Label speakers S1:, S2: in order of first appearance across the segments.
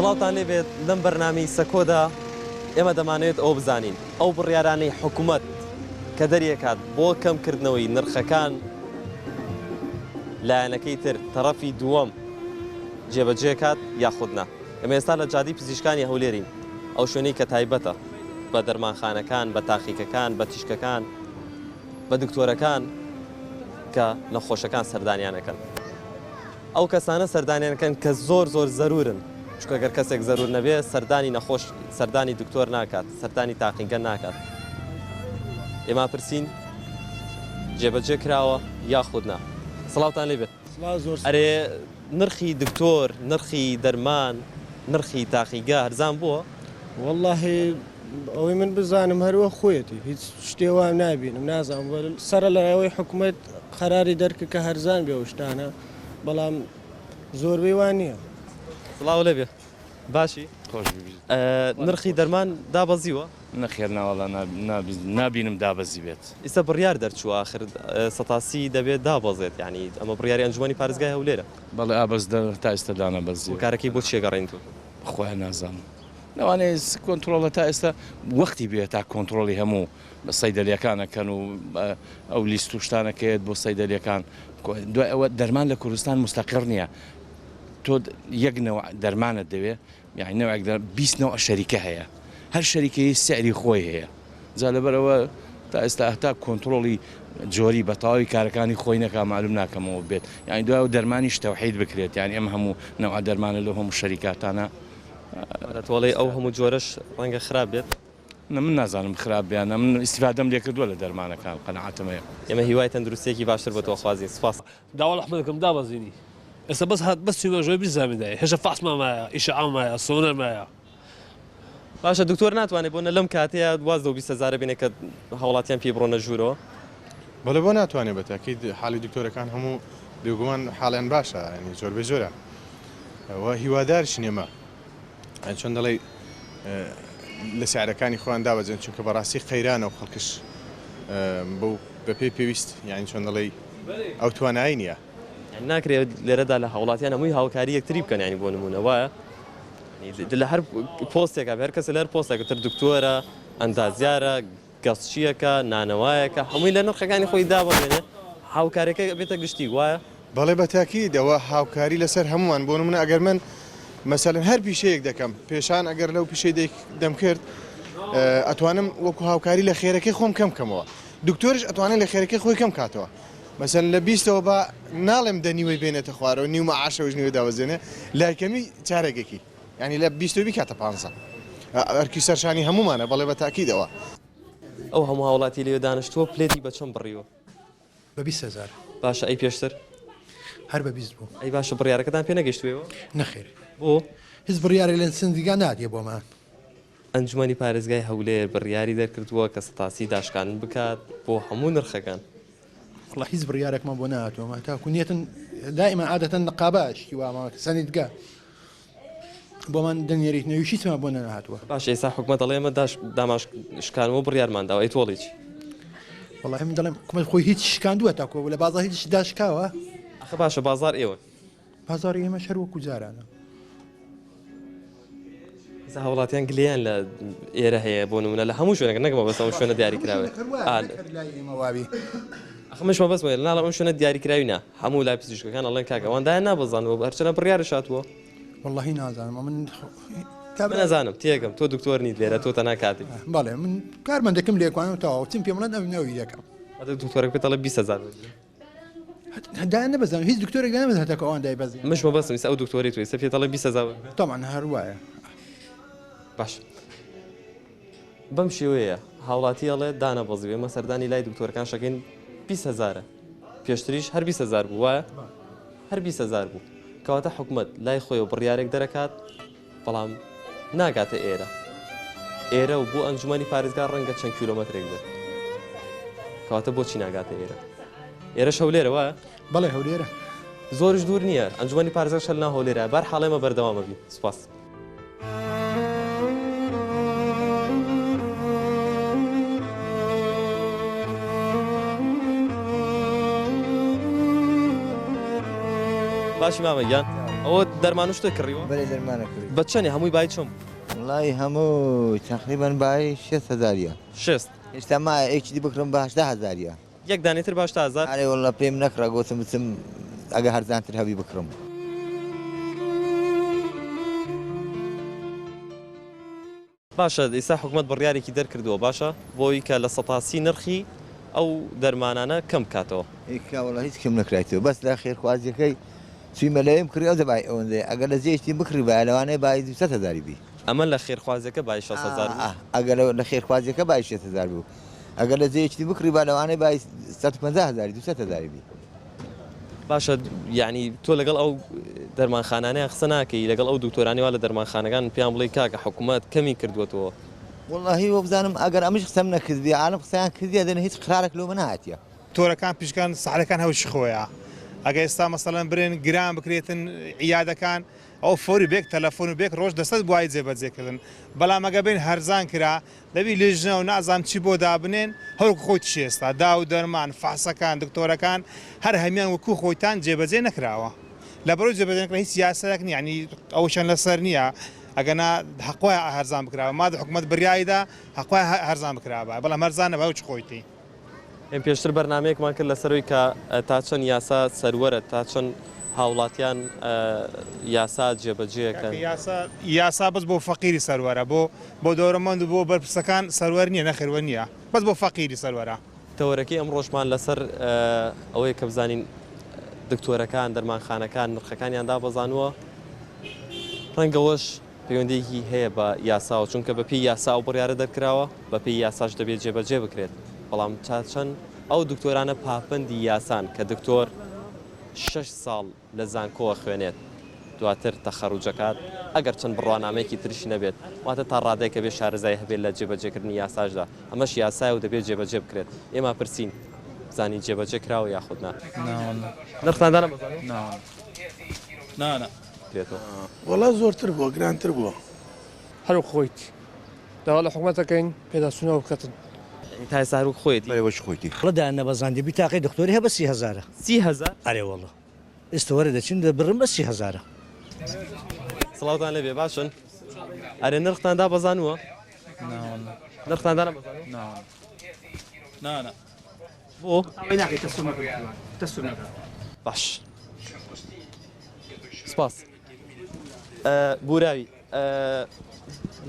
S1: سڵاوتان لێبێت لەم بەرنامەی سەکۆدا ئێمە دەمانەوێت ئەوە بزانین ئەو بڕیارانەی حکومەت کە دەریەکات بۆ کەمکردنەوەی نرخەکان لایەنەکەی تر تەڕەفی دووەم جێبەجێکات یاخود نا. ئێمە ئێستا لە جادەی پزیشکانی هەولێرین، ئەو شوێنەی کە تایبەتە بە دەرمانخانەکان، بە تاقیکەکان، بە تیشکەکان، بە دکتۆرەکان کە نەخۆشەکان سەردانیان ئەکەن. ئەو کەسانە سەردانیان ئەکەن کە زۆر زۆر زەرورن، چونکە گەر کەسێک زەرور نەبێ سەردانی نەخۆش، سەردانی دکتۆر ناکات، سەردانی تاقیگە ناکات. ئێمە پرسین جێبەجێ کراوە یاخود نا؟ سڵاوتان لێ بێت.
S2: سڵاو زۆر سوپاس.
S1: ئەرێ نرخی دکتۆر، نرخی دەرمان، نرخی تاقیگە هەرزان بووە؟
S2: وەڵاهی ئەوەی من بزانم هەر وەک خۆیەتی هیچ شتێ وا نابینم نازانم سەرە لە ئەوەی حکومەت قەراری دەرکرد کە هەرزان بێ ئەو شتانە بەڵام زۆربەی وا نییە.
S1: سڵاو لێبێ باشی؟
S3: خۆش بی.
S1: نرخی دەرمان دابەزیوە؟
S3: نەخێر ناوەڵا نابینم دابەزی بێت.
S1: ئیستا بڕیار دەرچووە ئاخر 30% دەبێت دابەزێت یانی ئەمە بڕیاری ئەنجومەنی پارێزگای هەولێرە.
S3: بەڵێ ئا بەس تا ئێستا دانەبەزیوە.
S1: هۆکارەکەی بۆ چیە گەڕێنیتەوە؟
S3: خۆیان نازانم لەوانەیە کۆنتڕۆڵە تا ئێستا وەختی بوێت تا کۆنتڕۆڵی هەموو سەیدەلیەکان ئەکەن و ئەو لیست و شتانە کە یەت بۆ سەیدەلیەکان دوای ئەوە دەرمان لە کوردستان مستەقڕ نییە تۆ یەک نەوع دەرمانت دەوێ یانی نەوعێک دە 20 نەوع شەریکە هەیە هەر شەریکەی سعری خۆی هەیە جا لەبەرەوە تا ئێستا هەتا کۆنتڕۆڵی جۆری بە تەواوی کارەکانی خۆی نەکا معلوم ناکەمەوە بێت یانی دوای ئەو دەرمانیش تەوحید بکرێت یانی ئەم هەموو نەوعە دەرمانە لەو هەموو شەریکاتانە
S1: تۆڵەی ئەو هەموو جۆرەش ڕەنگە خراپ بێت.
S3: نا من نازانم خراپ بێ یان نا من ئیستیفادەم لێ کردووە لە دەرمانەکان قەناعەتم هەیە.
S1: ئێمە هیوای تەندروستیەکی باشتر بۆ تۆ ئەخوازین سوپاس.
S4: داوا لە حکومەت دەکەم دابەزینی ئێستا بەس هات بەس چویمە ژۆی 20 زامین دایە هێشتا فەحسمان مایە ئیشعاع مایە سۆنەر مایە.
S1: باشە دکتۆر ناتوانێت بۆ نە لەم کاتەیا واز لەو 20 هەزارە بێنێ کە هاوڵاتیان پێی بڕۆنە ژوورەوە؟
S5: بەڵێ بۆ ناتوانێت بە تاکید حالی دکتۆرەکان هەموو بێگومان حاڵیان باشە ینی زۆربەی زۆریان و هیوادارشین ئێمە چۆن دەڵێی لە سعرەکانی خۆیان دابەزێن چونکە بەڕاستی قەیرانە و خەڵکش بەو بەپێی پێویست یانی چۆن دەڵێی ئەو توانایی نییە.
S1: ناکرێت لێرەدا لە هاوڵاتیان هەمووی هاوکاری یەکتری بکەن ینی بۆ نمونە وایە لە هەر پۆستێکا هەر کەسە لە هەر پۆستێک تر دکتۆرە ئەندازیارە گەسچیەکە نانەوایەکە هەمووی لە نرخەکانی خۆی دابەزێنێ هاوکارەکە بێتە گشتی وایە؟
S5: بەڵێ بە تاکید ئەوە هاوکاری لەسەر هەمووان بۆ نمونە ئەگەر من مەسەلەن هەر پیشەیەک دەکەم پێشان ئەگەر لەو پیشەی دەمکرد ئەتوانم وەکو هاوکاری لە خێرەکەی خۆم کەم کەمەوە دکتۆرش ئەتوانێت لە خێرەکەی خۆی کەم کاتەوە مەسەن لە بیستەوە بە ناڵێم دە نیوەی بێنێتە خوارەوە نیو مەعاشەوەش نیوە دابەزێنێ لای کەمی چارەگێکی یانی لە بیستەوە بیکاتە پانزە ئەرکی سەرشانی هەموومانە بەڵێ بە تاکیدەوە.
S1: ئەو هەموو هاوڵاتی لەوێ دانشتووە پلێتی بە چەند بڕیوە؟
S6: بە 20 هەزار.
S1: باشە ئەی پێشتر؟
S6: هەر بە 20 بوو.
S1: ئەی باشە بڕیارەکەتان پێ نەگەیشتووە ئێوە؟
S6: نەخێر.
S1: بۆ؟
S6: هیچ بڕیارێک لە سندیگا ناتیە بۆمان.
S1: ئەنجومەنی پارێزگای هەولێر بڕیاری دەرکردووە کە 30% داشکاندن بکات بۆ هەموو نرخەکان.
S6: وەڵا هیچ بڕیارێکمان بۆ نەهاتووە هەتاکو نیەتن دائیما عادەتەن نقابە شتی وامان سەنیدگا بۆمان دەنێریت نەوی هیچمان بۆ نەهاتووە.
S1: باشە ئێستا حکومەت ئەڵێ ئێمە داش داماش شکانەوە بڕیارمان داوە ئەی تۆ ئەڵێی چی؟
S6: وەڵاهی من دەڵێم حکومەت خۆی هیچ شکاندووە تاکو لە بازاڕ هیچ داشکاوە.
S1: ئەخە باشە بازاڕ ئێوەن.
S6: بازاڕی ئێمەش هەر وەکو جارانە.
S1: ئێستا هاوڵاتیان گلەیان لە ئێرە هەیە بۆ نمونە لە هەموو شوێنێک نەک مەبەست ئەو شوێنە دیاریکراوێ ئەخە منش مەبەستم ئەوەیە ناڵێم ئەم شوێنە دیاریکراوی نا هەموو لای پزیشکەکان ئەڵێن کاکە ئەوان دایان نابەزاندووە هەرچەنە بڕیارش هاتووە
S6: وەڵڵاهی نازانم من
S1: من نازانم تێگەم تۆ دکتۆر نیت لێرە تۆ تەنها کاتێک
S6: بەڵێ من کارمەندێکم لێکوانم تەواو چیم پێ بڵێن ئەو نەوی دەکەم
S1: دکتۆرەکە پێت ئەڵێ 20 هەزار
S6: دایان نەبەزاند هیچ دکتۆرێک دایان نەبەزاند هەتاکو ئەوان دایبەزێنن.
S1: منش مەبەستم ئیستا ئەو دکتۆرەی تۆ ئیستا پێت ئەڵێ 20 هەزار وەرگرە.
S6: تەبعەن هەر وایە.
S1: باش بەم شێوەیە هاوڵاتی ئەڵێ دانەبەزیوە ئێمە سەردانی لای دکتۆرەکان شەکەین 20 هەزارە پێشتریش هەر 20 هەزار بوو وایە هەر 20 هەزار بوو کەواتە حکومەت لای خۆیەوە بڕیارێک دەرەکات بەڵام ناگاتە ئێرە. ئێرە و بۆ ئەنجومەنی پارێزگا ڕەنگە چەند کیلۆمەترێک بێت. کەواتە بۆچی ناگاتە ئێرە؟ ئێرەش هەولێرە وایە؟
S6: بەڵێ هەولێرە.
S1: زۆریش دوور نییە. ئەنجومەنی پارێزگاش هەر لەناو هەولێرە. بەهەرحاڵ ئێمە بەردەوام ئەبین. سوپاس. باشی مامە گیان؟ ئەوە دەرمان و شتە کڕیوە؟
S7: بەرێ دەرمانە کڕی.
S1: بە چەنێ هەمووی بای چەند بوو؟
S7: وەڵی هەموو تەقریبەن بای شێست هەزاریە.
S1: شێست.
S7: هێشتا مایە یەکی دی بکڕم بە 80 هەزاریە.
S1: یەک دانەی تر بە 80 هەزار؟
S7: ئەرێ وەڵا پێم نەکڕا گۆتم بچم ئەگە هەرزانتر هەبی بکڕم.
S1: باشە ئیستا حکومەت بڕیارێکی دەرکردووە باشە بۆی کە 30% نرخی ئەو دەرمانانە کەم بکاتەوە.
S7: ئەی کا وەڵا هیچ کەم نەکرایتەوە بەس لە خێرخوازیەکەی چویمە لەوێم کڕی ئەوجا بای ئەوەندەیە ئەگەر لە جێیەکی بکڕیبایە لەوانەیە بای 200 هەزاری بی.
S1: ئەمە لە خێرخوازیەکە بای 6 هەزار بوو.
S7: ئا ئەگەر لە خێرخوازیەکە بای 6 هەزار بوو ئەگەر لە جێیەکی دی بکڕیبا لەوانەیە بای 150 هەزاری 200 هەزاری بی.
S1: باشە یعنی تۆ لەگەڵ ئەو دەرمانخانانەیان قسە ناکەی لەگەڵ ئەو دکتۆرانی وا لە دەرمانخانەکان پێیان بڵێی کاکە حکومەت کەمی کردووەتەوە؟
S7: وەڵاهی وەبزانم ئەگەر ئەمش قسەم نەکردبی عالەم قسەیان کردیە دەنە هیچ قرارەک لۆ من نەهاتیە.
S8: تۆرەکان پیشکان سەحرەکان هەوشی خۆیە ئەگە ئێستا مەسەلەن برێن گران بکرێتن عیادەکان ئەو فۆری بێک تەلەفۆن و بێک ڕۆژ دەسەت بوای جێبەجێ کردن بەڵام ئەگە بێن هەرزان کرا دەبی لیژنە و نازانم چی بۆ دابنێن هەر وەکو خۆی تشی ئێستا داو دەرمان فەحسەکان دکتۆرەکان هەر هەمیان وەکو خۆیتان جێبەجێ نەکراوە لەبەرەوەی جێبەجێ نەکرا هیچ یاسایەک نیە یانی ئەوەشیان لەسەر نیە ئەگەنا هەقوایە هەرزان بکرابا مادە حکومەت بریایدا هەقوایە هەرزان بکرابا بەڵام هەرزان نەبوو هەر وەکی خۆیتی.
S1: ئێمە پێشتر بەرنامەیەکمان کرد لەسەرەوەی کە تا چەند یاسا سەروەرە، تا چەند هاوڵاتیان یاسا جێبەجێکەن.
S8: یاسا یاسا بەس بۆ فەقیری سەروەرە بۆ بۆ دەورەمەند و بۆ بەرپرسەکان سەروەر نییە نەخێر وە نییە بەس بۆ فەقیری سەروەرە.
S1: تەوەرەکەی ئەمڕۆشمان لەسەر ئەوەیە کە بزانین دکتۆرەکان، دەرمانخانەکان نرخەکانیان دابەزانووە، ڕەنگەوەش پەیوەندییەکی هەیە بە یاساوە، چونکە بەپێی یاسا ئەو بڕیارە دەرکراوە، بەپێی یاساش دەبێت جێبەجێ بکرێت، بەڵام تا چەند ئەو دکتۆرانە پابەندی یاسان کە دکتۆر شەش ساڵ لە زانکۆوە خوێنێت دواتر تەخەروجەکات ئەگەر چەند بڕوانامەیەکی ترشی نەبێت، واتە تا ڕادەیەک ئەبێت شارەزایی هەبێت لە جێبەجێکردنی یاساشدا، ئەمەش یاسایە و دەبێت جێبەجێ بکرێت، ئێمە پرسین بزانین جێبەجێ کراوە یاخود نا؟ نرختان دانەبەزاندووە؟
S9: نا.
S1: بکرێتەوە.
S10: وەڵا زۆرتر بووە گرانتر بووە.
S11: هەر وەک خۆیتی. داوا لە حکومەت ئەکەین پێداچوونەوە بکەتن.
S1: یانی تا ئێستا هەر وەک خۆیەتی؟
S12: بەرێ وەکی خۆیتی.
S13: وەڵا دایان نەبەزاندی بیتاقەی دختۆری هە بە سی هەزارە.
S1: سی هەزار؟
S13: ئەرێ وەڵا ئێستە وەرە دەچین دەبڕن بە سی هەزارە.
S1: سڵاوتان لێبێ باشن؟ ئەرێ نرختان دابەزانووە؟
S9: نا وەڵا.
S1: نرختان دانەبەزانووە؟
S9: نا وەڵا. نا نا.
S1: بۆ؟
S14: ناکەی تەسوور مەکە تەسوور مەکە.
S1: باش. سپاس بوراوی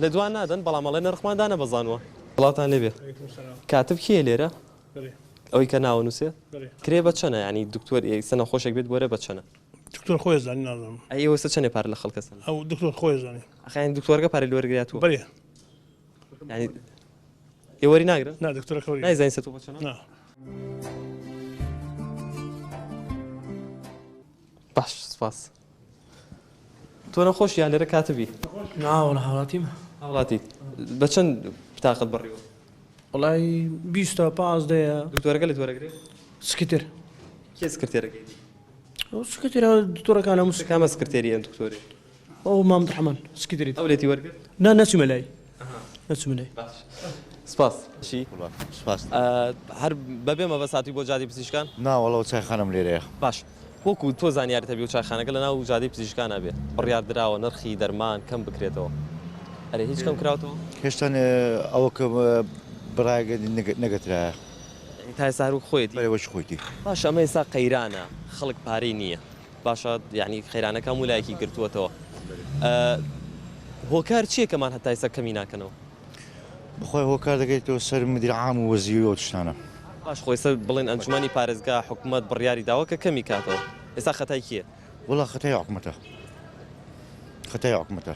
S1: لە دوان نادەن بەڵام ئەڵێ نرخمان دانەبەزانوە. سڵاوتان لێبێ کاتب کێیە لێرە ئەوەی کە ناوە نووسێ کرێ بە چەنە ینی دکتۆر ئێستا نەخۆشێک بێت بۆرە بە چەنە
S15: دکتۆر خۆی زانی نازانم
S1: ئەی ئێوە ئێستا چەنێ پارە لە خەڵکە سەن
S15: ئەو دکتۆر خۆی زانی
S1: ئەخە دکتۆرەکە پارەی لۆرگراتوە
S15: بەێ
S1: یعنی ئێوەری ناگرن
S15: نا دکتۆرەکە وەری
S1: نایزانین سە تۆ بە چەنە
S15: نا
S1: باش سپاس تۆ نەخۆشی یان لێرە کاتبی؟
S16: نا وەڵا هاوڵاتیم.
S1: هاوڵاتیت بە چەند بتاقەت بڕیوە؟
S16: وەڵای بیستە پازدەیە.
S1: دکتۆرەکە لێت وەرەگرێ؟
S16: سکرتێر.
S1: کێ سکرتێرەکەی؟
S16: ئەو سکرتێرە دکتۆرەکان هەموو
S1: کامە سکرتێری ئەم دکتۆرێ؟
S16: ئەو مام عەبدولڕەحمان سکرتێری.
S1: ئەو لێتی وەرگرت؟
S16: نا نەچوومە لای. نەچوومە لای.
S1: باش سپاس. چی؟
S12: سپاس.
S1: هەر بەبێ مەبەست هاتووی بۆ جادەی پزیشکان؟
S12: نا وەڵا چایخانەم لێرەیە.
S1: باش وەکو تۆ زانیاریت هەبێ و چایخانەکە لەناو جادەی پزیشکانا بێ بڕیار دراوە نرخی دەرمان کەم بکرێتەوە ئەرێ هیچ کەم کراوەتەوە؟
S12: هێشتا ئەوە کە بڕایەکە نەگەترایە.
S1: یانی تا ئێستا هەر وەک خۆیەتی؟
S12: بەرێ وەکی خۆیتی.
S1: باشە ئەمە ئێستا قەیرانە خەڵک پارەی نییە باشە یانی قەیرانەکە هەموو لایەکی گرتووەتەوە هۆکار چییە کەمان هەتا ئێستا کەمی ناکەنەوە؟
S12: بەخوای هۆکار دەگەیتەوە سەر مدیر عام و وەزیر و ئەو تشتانە.
S1: باش خۆ ئێستا بڵێن ئەنجومەنی پارێزگا حکومەت بڕیاری داوە کە کەمی کاتەوە ئێستا خەتای کێیە؟
S12: وەڵا خەتای حکومەتە خەتای حکومەتە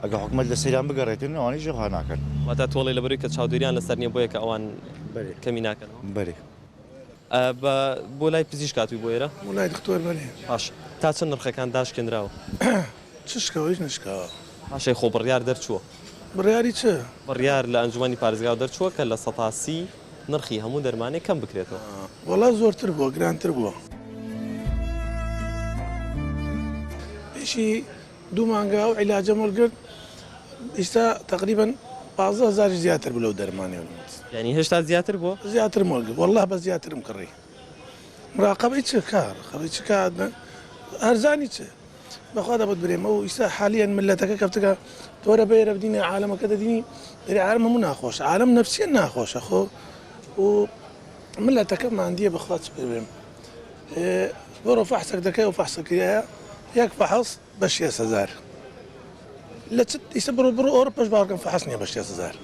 S12: ئەگە حکومەت لەسەریان بگەڕێتن ئەوانیش ئەوها ناکەن.
S1: واتە تۆڵەی لەبەرەوەی کە چاودێریان لەسەر نییە بۆیە کە ئەوان کەمی ناکەنەوە؟
S12: بەرێ.
S1: بە بۆ لای پزیشک هاتووی بۆ ئێرە؟
S10: بۆ لای دکتۆر بەرێ.
S1: باش تا چەند نرخەکان داشکێنراوە؟
S10: چ شکاوە هیچ نەشکاوە.
S1: باشە خۆ بڕیار دەرچووە.
S10: بڕیاری چ؟
S1: بڕیار لە ئەنجومەنی پارێزگاوە دەرچووە کە 30% نرخی هەموو دەرمانێک کەم بکرێتەوە.
S10: وەڵا زۆرتر بووە گرانتر بووە. پێشی دوو مانگە ئەو عیلاجەم وەرگرت ئیستا تەقریبەن 15 هەزاریش زیاتر بوو لەو دەرمانەی وەرگرت.
S1: یانی هێشتا زیاتر بووە؟
S10: زیاترم وەرگرت وەڵا بە زیاترم کڕی. مراقەبەی چ کار؟ ڕقەبەی چ کار؟ هەرزانی چ؟ بەخوا دەبت برێم ئەو ئیستا حالیەن ملەتەکە کەفتگە تۆرە بێرە بدینە عالەمەکە دەدینی دەری عالم هەموو ناخۆشە عالم نفسیە ناخۆشە خۆ و ملەتەکە ماندیە بەخوا چ برێم بڕۆ فەحسەک دەکەی و فەحسەکەیە یەک فەحس بە 6 هزار لە چ ئیستا بڕۆ بڕۆ ئەوروپاش باوەڕکەم فەحس نییە بە 6 هزار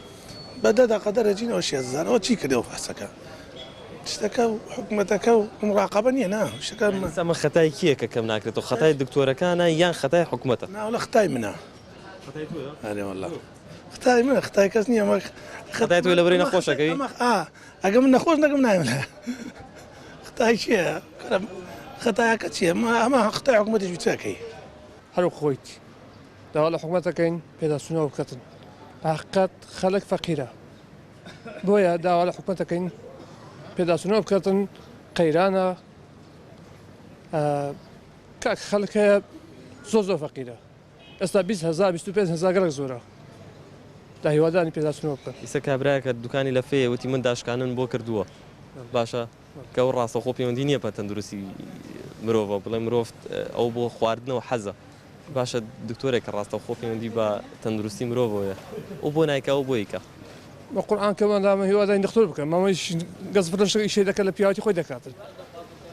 S10: بە دە دەقە دەرەجینەوە 6 هزار ئەوە چی کردەوە فەحسەکە شتەکە و حکومەتەکە و مراقبە نییە نا شتەکە
S1: ئێستا ئەمە خەتای کێیە کە کەم ناکرێتەوە خەتای دکتۆرەکانە یان خەتای حکومەتە؟
S10: نا وەڵا خەتای منە.
S1: خەتای تۆیە؟
S10: ئەرێ وەڵا خەتای منە خەتای کەس نییە ئەمە
S1: خەتای تۆیە لەبەرەی نەخۆشەکەی؟
S10: ئەمە ئا ئەگەر من نەخۆش نەکەم نایەم لە خەتای کێیە کەرە خەتایەکە چییە ئەمە ئەمە خەتای حکومەتیش بی چاکەی.
S11: هەر وەک خۆیتی داوا لە حکومەت دەکەین پێداچوونەوە بکاتن حەقیقەت خەلک فەقیرە بۆیە داوا لە حکومەت دەکەین پێداچوونەوە بکاتن قەیرانە کاک خەلک هەیە زۆر زۆر فەقیرە ئێستا 20 هزار 25 هزار گەلک زۆرە دا هیوادانی پێداچوونەوە بکەن.
S1: ئیسە کابرایەکە دوکانی لەفەیە وتی من داشکانن بۆ کردووە باشە کە ئەو ڕاستەوخۆ پەیوەندی نییە بە تەندروستی مرۆڤەوە بڵێ مرۆڤ ئەو بۆ خواردنەوە حەزە باشە دکتۆرێک کە ڕاستەوخۆ پەیوەندی بە تەندروستی مرۆڤەوەیە ئەو بۆ نایکا و بۆ ئیکا.
S11: بە قورعان کە مادامە هیوادارین دکتۆر بکەن مامەیش گەز فرۆشەکە ئیشێ دەکات لە پیاوەتی خۆی دەکاتن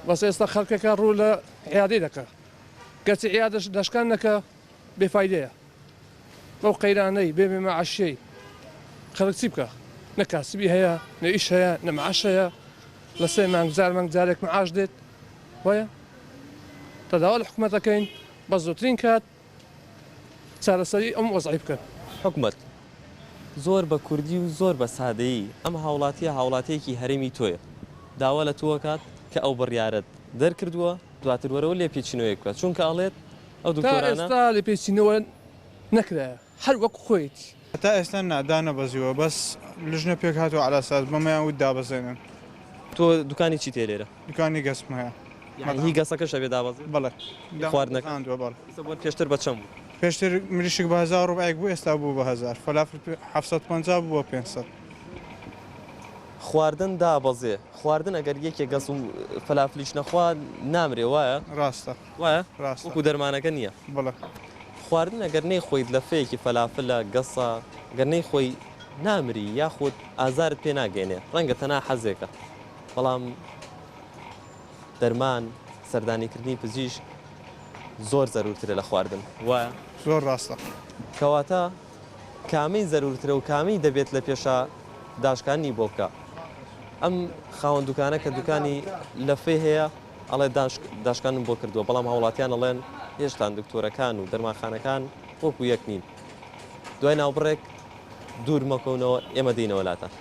S11: بەس ئێستا خەڵکەکە ڕوو لە عیادەی دەکا گەرچی عیادەش داشکان نەکا بێ فایدەیە بەو قەیرانەی بێ بێ مەعاشیەی خەڵک چی بکا نە کاسبی هەیە نە ئیش هەیە نە معاش هەیە لە سێ مانگ جار مانگ جارێک معاش دێت وایە تا داوا لە حکومەت ئەکەین بە زووترین کات چارەسەری ئەم وەزعەی بکەن.
S1: حکومەت، زۆر بە کوردی و زۆر بە سادەیی ئەم هاوڵاتیە هاوڵاتیەکی هەرێمی تۆیە داوا لە تۆ ئەکات کە ئەو بڕیارەت دەرکردووە دواتر وەرەوە لێپێچینەوەیەک بکە چونکە ئەڵێت ئەو
S11: تا
S1: دکتۆرانە.
S11: ئێستا لێپێچینەوە نەکرایە هەر وەک خۆیەتی.
S5: تا ئێستا نا دانەبەزیوە بەس لژنە پێک هاتوە عەلاساس بەمەیان وت دابەزێنن.
S1: تۆ دوکانی چیت هەیە لێرە؟
S5: دوکانی گەسم هەیە.
S1: یانی هی گەسەکەش ئەبێ دابەزێ؟
S5: بەڵێ
S1: خواردنەکە؟
S5: دامبەزاندوە بەڵێ.
S1: ئیسە بۆ پێشتر بە چەند بوو؟
S5: پێشتر مریشک بە هەزار ڕوبعێک بوو ئێستا بوو بە هەزار فەلافل 750 بوو بە 500.
S1: خواردن دابەزێ خواردن ئەگەر یەکێ گەس و فەلافلیش نەخوا نامرێ وایە؟
S5: ڕاستە.
S1: وایە؟
S5: ڕاستە.
S1: وەکو دەرمانەکە نییە.
S5: بەڵێ.
S1: خواردن ئەگەر نەیخۆیت لەفەیەکی فەلافلە، گەسە، گەر نەیخۆی نامری یاخود ئازارت پێ ناگەیەنێ ڕەنگە تەنها حەزێکە بەڵام دەرمان سەردانیکردنی پزیشک زۆر زەرورترە لە خواردن وایە؟
S5: زۆر ڕاستە.
S1: کەواتە کامەی زەرورترە و کامەی دەبێت لە پێشا داشکاندنی بۆ بکا؟ ئەم خاوەن دوکانە کە دوکانی لەفەی هەیە ئەڵێ داشکاندنم بۆ کردووە بەڵام هاوڵاتیان ئەڵێن هێشتان دکتۆرەکان و دەرمانخانەکان وەکو یەک نین. دوای ناوبڕێک دوور مەکەونەوە ئێمە دێینەوە لاتان.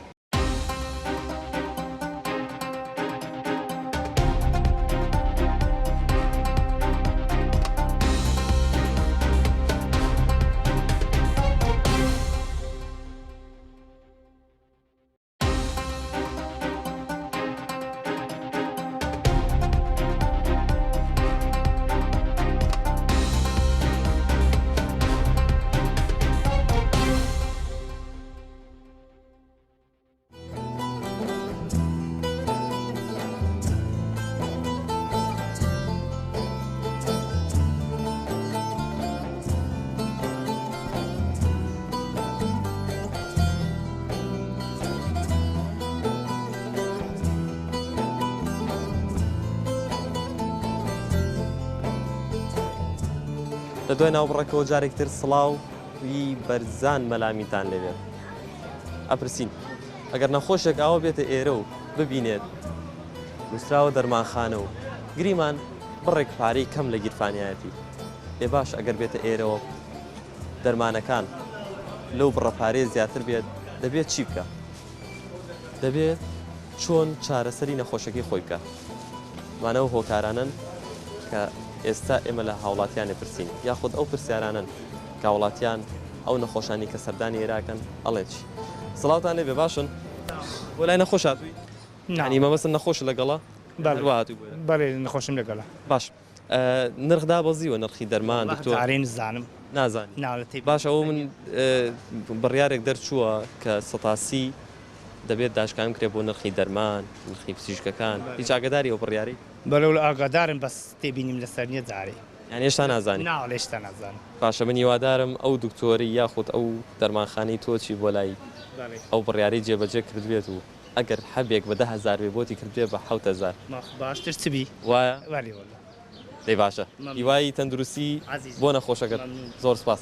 S1: لە دوای ناوبڕەکەوە جارێک تر سڵاو ی بەرزان مەلامیتان لێبێت ئەپرسین ئەگەر نەخۆشێک ئاوا بێتە ئێرە و ببینێت نووسراوە دەرمانخانە و گریمان بڕێک پارەی کەم لە گیرفانیایەتی ئێ باش ئەگەر بێتە ئێرەوە دەرمانەکان لەو بڕە پارەیە زیاتر بێت دەبێت چی بکە؟ دەبێت چۆن چارەسەری نەخۆشەکەی خۆی بکە؟ ئەمانە ئەو هۆکارانەن کە ئێستا ئێمە لە هاوڵاتیانی پرسین یاخود ئەو پرسیارانەن کە هاوڵاتیان ئەو نەخۆشانی کە سەردانی ئێراکەن ئەڵێن چی؟ سڵاوتان لێبێ باشن؟ بۆ لای نەخۆش هاتووی؟ یانی مەبەستم نەخۆشت لەگەڵە؟ هەروا هاتووی بۆ ئێرە؟
S14: بەڵێ نەخۆشم لەگەڵە.
S1: باش نرخ دابەزیوە نرخی دەرمان دکتۆر؟
S14: جارێ نزانم.
S1: نازانی؟
S14: نا لە تێ
S1: باشە ئەوە من بڕیارێک دەرچووە کە سەتا سی دەبێت داشکان بکرێت بۆ نرخی دەرمان نرخی پزیشکەکان هیچ ئاگاداری ئەو بڕیارەی؟
S14: بەڵێ وەڵا ئاگادارم بەس تێبینیم لەسەر نیە جارێ.
S1: یانی هێشتا نازانی؟
S14: نا وەڵا هێشتا نازانم.
S1: باشە من هیوادارم ئەو دکتۆرەی یاخود ئەو دەرمانخانەی تۆ چی بۆ لای ئەو بڕیارەی جێبەجێ کردبێت و ئەگەر حەبێک بە 10,000 بێ بۆتی کردبێ بە 7000.
S14: باشتر چ بی؟
S1: وایە؟
S14: وەلی وەڵا.
S1: دەی باشە هیوای تەندروستی بۆ نەخۆشەکەت زۆر سپاس.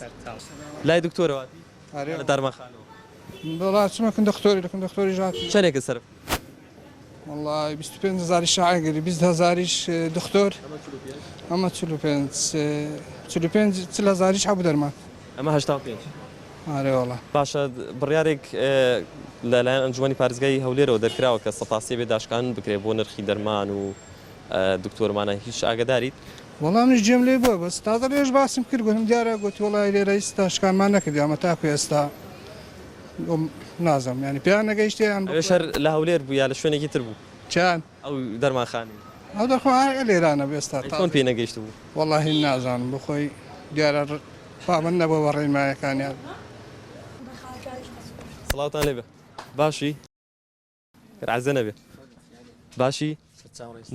S1: لای دکتۆرەوە هاتی؟ لە دەرمانخانەوە؟
S17: وەڵا چمە کن دکتۆری لە کن دکتۆری ژاتی.
S1: چەنێکت سەرف کرد؟
S17: وەڵای 25 هەزاری شاعگری 20 هەزاریش دکتۆر ئەمە 45 45 40 هەزاریش حەب دەرمان.
S1: ئەمە 85.
S17: ئارێ وەڵا.
S1: باشە بڕیارێک لەلایەن ئەنجومەنی پارێزگای هەولێرەوە دەرکراوە کە سەتا سێ بێ داشکاندن بکرێت بۆ نرخی دەرمان و دکتۆرمانە هیچ ئاگاداریت؟
S17: وەڵا منیش گوێم لێی بووە بەس تازە لێش باسم کرد گوتم دیارە گوتی وەڵای لێرە هیچ داشکانمان نەکردی ئەمە تاکو ئێستا نازم یانی پێیان نەگەیشتێ یان
S1: ئەوێش هەر لە هەولێر بوو یا لە شوێنێکی تر بوو؟
S17: چیان؟
S1: ئەو دەرمانخانەی.
S17: ئەو دەرخانە لێرانە بوو ئێستا
S1: ئەی چۆن پێی نەگەیشتبوو؟
S17: وەڵاهی نازانم بۆ خۆی دیارە پابەند نەبووە بە ڕێنمایەکانیان.
S1: سڵاوتان لێبێ باشی؟ عەزە نەبێ باشی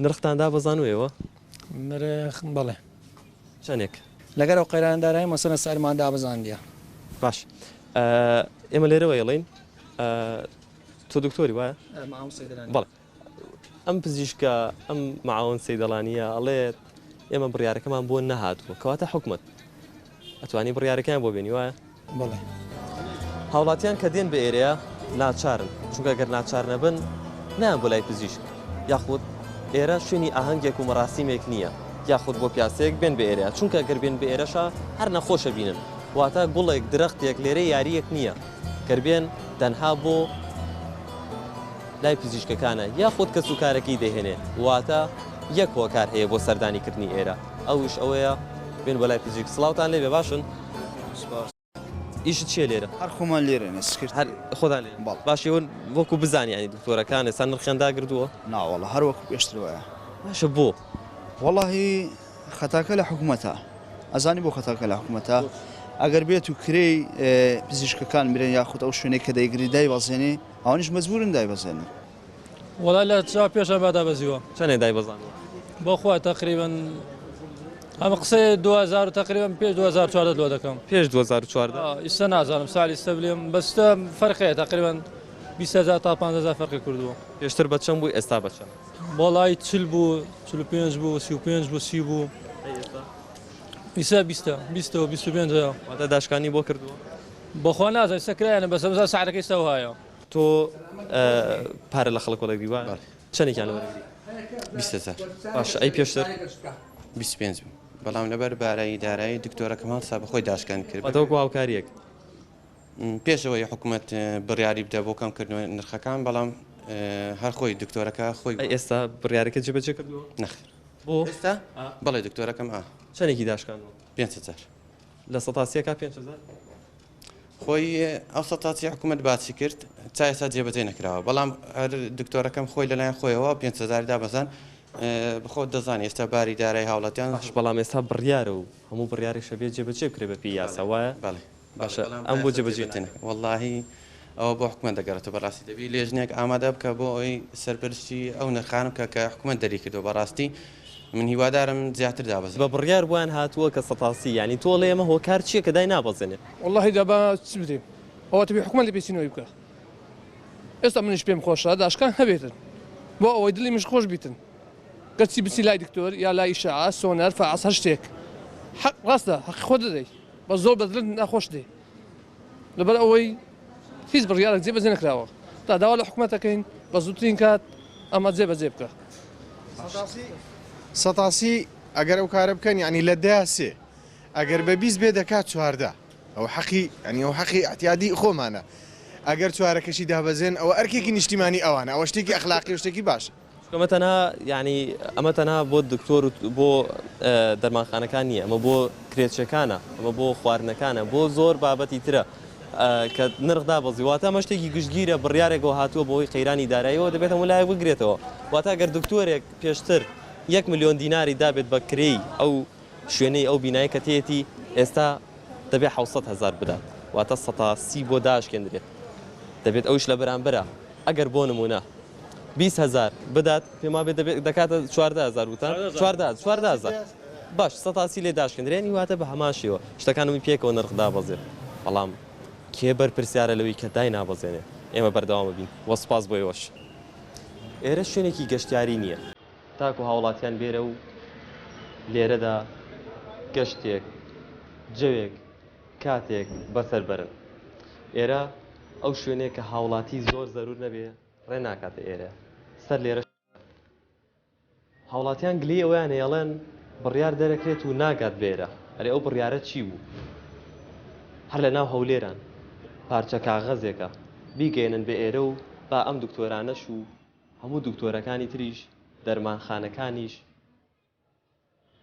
S1: نرختان دابەزانوە ئێوە؟
S18: نرخ بەڵێ.
S1: چەندێک؟
S18: لەگەر ئەو قەیرانە دارایی مەسەلەن سعرمان دابەزاندیە.
S1: باش ئێمە لێرەوە ئەڵێین تۆ دکتۆری وایە؟
S18: معاون سەیدەلانی.
S1: بەڵێ ئەم پزیشکە ئەم معاون سەیدەڵانیە ئەڵێت ئێمە بڕیارەکەمان بۆ نەهاتووە کەواتە حکومەت ئەتوانی بڕیارەکەیان بۆ بێنی وایە؟
S18: بەڵێ.
S1: هاوڵاتیان کە دێن بە ئێرەیە ناچارن، چونکە گەر ناچار نەبن نایەن بۆ لای پزیشک، یاخود ئێرە شوێنی ئاهەنگێک و مەراسیمێک نییە، یاخود بۆ پیاسەیەک بێن بە ئێرەیە، چونکە گەر بێن بە ئێرەشا هەر نەخۆشە بینن، واتە گوڵێک درەختێک لێرە یارییەک نییە، گەر بێن تەنها بۆ لای پزیشکەکانە یاخود کەسوکارەکەی دەهێنێ، واتە یەک هۆکار هەیە بۆ سەردانیکردنی ئێرە ئەوش ئەوەیە بێن بۆ لای پزیشک. سڵاوتان لێبێ باشن؟
S19: سپاس.
S1: ئیشت چیە لێرە؟
S19: هەر خۆمان لێرەین سکرتێر.
S1: هەر خۆتان لێرەن؟
S19: بەڵێ.
S1: باشە ئێوە وەکو بزانی یانی دکتۆرەکان ئێستا نرخیان داگردووە؟
S19: نا وەڵا هەر وەکو پێشتر وایە.
S1: باشە بۆ؟
S19: وەڵاهی خەتاکە لە حکومەتە. ئەزانی بۆ خەتاکە لە حکومەتە؟ ئەگەر بێت و کرێی پزیشکەکان برێن یاخود ئەو شوێنەی کە دەیگری دایبەزێنێ ئەوانیش مەجبورن دایبەزێنن.
S20: وەڵا لە چا پێشە با دابەزیوە.
S1: چەنێ دایبەزاندوە؟
S20: بۆ خوا تەقریبەن ئەمە قسەی 2000 تەقریبەن پێش 2014 لۆ دەکەم.
S1: پێش 2014؟
S20: ئا ئیستا نازانم سالی ئیستا بلێم بەس ئیستا فەرق هەیە تەقریبەن 20000 تا 15000 فەرقی کردووە.
S1: پێشتر بە چەند بوو ئێستا بە چەند؟
S20: وەڵای 40 بوو 45 بوو 35 بوو 30 بوو.
S1: ئەی ئێستا؟
S20: ئیستا 20 20 و 25
S1: واتە داشکانی بۆ کردووە؟
S20: بەخوا نازانم ئیستا کرایانە بەس ئەمزا سعرەکەی ئیستا وەهایە.
S1: تۆ پارە لە خەڵک وەرەگری وایە؟
S21: بەڵێ.
S1: چەندێکیان وەرەگری؟
S21: 20 هەزار.
S1: باشە ئەی پێشتر؟
S21: 25 بوو بەڵام لەبەر بارایی دارایی دکتۆرەکەم هەڵسا بە خۆی داشکان کرد.
S1: واتە وەکو هاوکارییەک؟
S21: پێش ئەوەی حکومەت بڕیاری بدە بۆ کەمکردنەوەی نرخەکان بەڵام هەر خۆی دکتۆرەکە خۆی.
S1: ئەی ئێستا بڕیارەکە جێبەجێ کردووە؟
S21: نەخێر.
S1: بۆ؟
S21: ئێستا؟ بەڵێ دکتۆرەکەم ئا.
S1: چەندێکی داشکاندووە؟
S21: 5000.
S1: لە سەتا سێکا 5000؟
S21: خۆی ئەو سەتا سی حکوومەت باسی کرد تا ئێستا جێبەجێ نەکراوە بەڵام هەر دکتۆرەکەم خۆی لەلایەن خۆیەوە 5000 دابەزان بخۆت دەزانی ئێستا باری دارای هاوڵاتیان
S1: باش بەڵام ئێستا بڕیارە و هەموو بڕیارێک شەبێ جێبەجێ بکرێ بە پێی یاسا وایە؟
S21: بەڵێ
S1: باشە ئەم بۆ جێبەجێ ناکرێ؟
S21: وەڵاهی ئەوە بۆ حکومەت دەگەڕێتەوە بەڕاستی دەبی لێژنەیەک ئامادە بکە بۆ ئەوەی سەرپەرشتی ئەو نرخانە بکە کە حکومەت دەری کردووە بەڕاستی من هیوادارم زیاتر دابەزێت.
S1: بە بڕیار بۆیان هاتووە کە سەتا سی یانی تۆ ئەڵێی ئەمە هۆکار چیە کە دای نابەزێنێ؟
S11: وەڵاهی دە با چ بدەین ئەوە تەبی حکومەت لێپێچینەوەی بکا ئێستا منیش پێم خۆشە داشکان هەبێتن بۆ ئەوەی دڵی منش خۆش بیتن گەرچی بچی لای دکتۆر یا لای ئیشاعە سۆنەر فەعس هەر شتێک حەق ڕاستە حەقی خۆت دەدەی بەس زۆر بە دڵت ناخۆش دێ لەبەر ئەوەی هیچ بڕیارێک جێبەجێ نەکراوە تا داوا لە حکومەت دەکەین بە زووترین کات ئەمە جێبەجێ بکە.
S5: سەتاسی ئەگەر ئەو کارە بکەن یعنی لە دە سێ ئەگەر بە 20 بێ دەکات 14 ئەو حەقی یعنی ئەو حەقی ئەعتیادی خۆمانە ئەگەر چوارەکەشی دابەزێن ئەوە ئەرکێکی نیشتیمانی ئەوانە ئەوە شتێکی ئەخلاقی و شتێکی باشە.
S1: چونکە ئەمە تەنها یانی ئەمە تەنها بۆ دکتۆر و بۆ دەرمانخانەکان نییە ئەمە بۆ کرێچیەکانە ئەمە بۆ خواردنەکانە بۆ زۆر بابەتی ترە کە نرخ دابەزی واتە ئەمە شتێکی گشتگیرە بڕیارێکەوە هاتووە بۆی قەیرانی داراییەوە دەبێت هەموو لایەک بگرێتەوە واتە گەر دکتۆرێک پێشتر یەک ملیۆن دیناری دابێت بە کرێی ئەو شوێنەی ئەو بینای کە تێیەتی ئێستا دەبێت 600 هەزار بدات واتە 30 بۆ داشکێندرێت دەبێت ئەوش لە بەرامبەرە ئەگەر بۆ نمونە 20 هەزار بدات پێم وابێت دەبێت دەکاتە 14 هەزار وتان 14 14 هەزار. باش 130 لێ داشکێندرێ یانی واتە بە هەمان شێوە شتەکان هەمووی پێکەوە نرخ دابەزێ بەڵام کێ بەرپرسیارە لەوەی کە داینابەزێنێ ئێمە بەردەوام ئەبین وە سوپاس بۆ ئێوەش. ئێرە شوێنێکی گەشتیاری نییە تاکو هاوڵاتیان بێرە و لێرەدا گەشتێک، جەوێک، کاتێک بەسەر بەرن. ئێرە ئەو شوێنەیە کە هاوڵاتی زۆر زەرور نەبێ ڕێ ناکاتە ئێرە. سەر لێرە شەڕە. هاوڵاتیان گلەی ئەوەیان هەیە ئەڵێن بڕیار دەرەکرێت و ناگات بێرە. ئەرێ ئەو بڕیارە چی بوو؟ هەر لە ناو هەولێران پارچە کاغەزێکە بیگەیەنن بە ئێرە و با ئەم دکتۆرانەش و هەموو دکتۆرەکانی تریش دەرمانخانەکانیش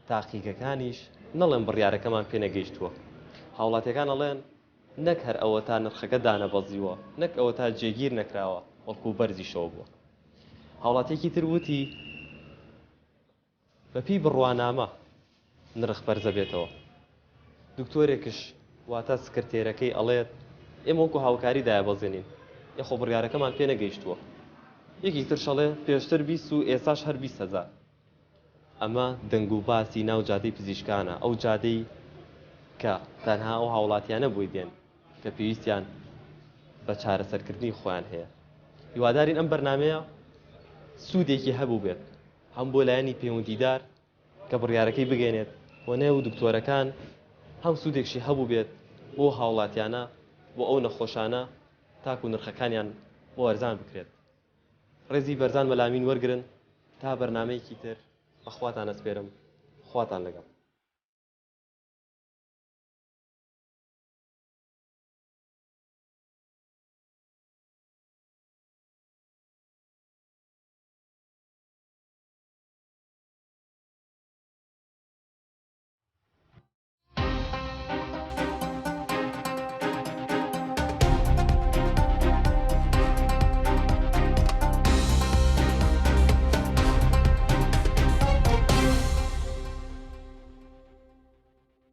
S1: تاقیگەکانیش نەڵێن بڕیارەکەمان پێ نەگەیشتووە. هاوڵاتیەکان ئەڵێن نەک هەر ئەوەتا نرخەکە دانەبەزیوە، نەک ئەوەتا جێگیر نەکراوە، بەڵکو بەرزیشەوە بووە. هاوڵاتیەکی تر وتی، بەپێی بڕوانامە نرخ بەرزەبێتەوە. دکتۆرێکش واتە سکرتێرەکەی ئەڵێت، ئێمە وەکو هاوکاری دایەبەزێنین، ئێ خۆ بڕیارەکەمان پێ نەگەیشتووە. یەکێکی ترش ئەڵێ، پێشتر 20 و ئێستاش هەر 20 هەزار. ئەمە دەنگ و باسی ناو جادەی پزیشکانە، ئەو جادەی کە تەنها ئەو هاوڵاتیانە بۆی دێن کە پێویستیان بە چارەسەرکردنی خۆیان هەیە. هیوادارین ئەم بەرنامەیە سوودێکی هەبووبێت هەم بۆ لایەنی پەیوەندیدار کە بڕیارەکەی بگەێنێت بۆ نێو دکتۆرەکان، هەم سوودێکشی هەبووبێت بۆ هاوڵاتیانە، بۆ ئەو نەخۆشانە تاکو نرخەکانیان بۆ ئەرزان بکرێت. ڕێزی بەرزان مەلامین وەرگرن تا بەرنامەیەکی تر بەخواتان ئەسپێرم خواتان لەگەڵ.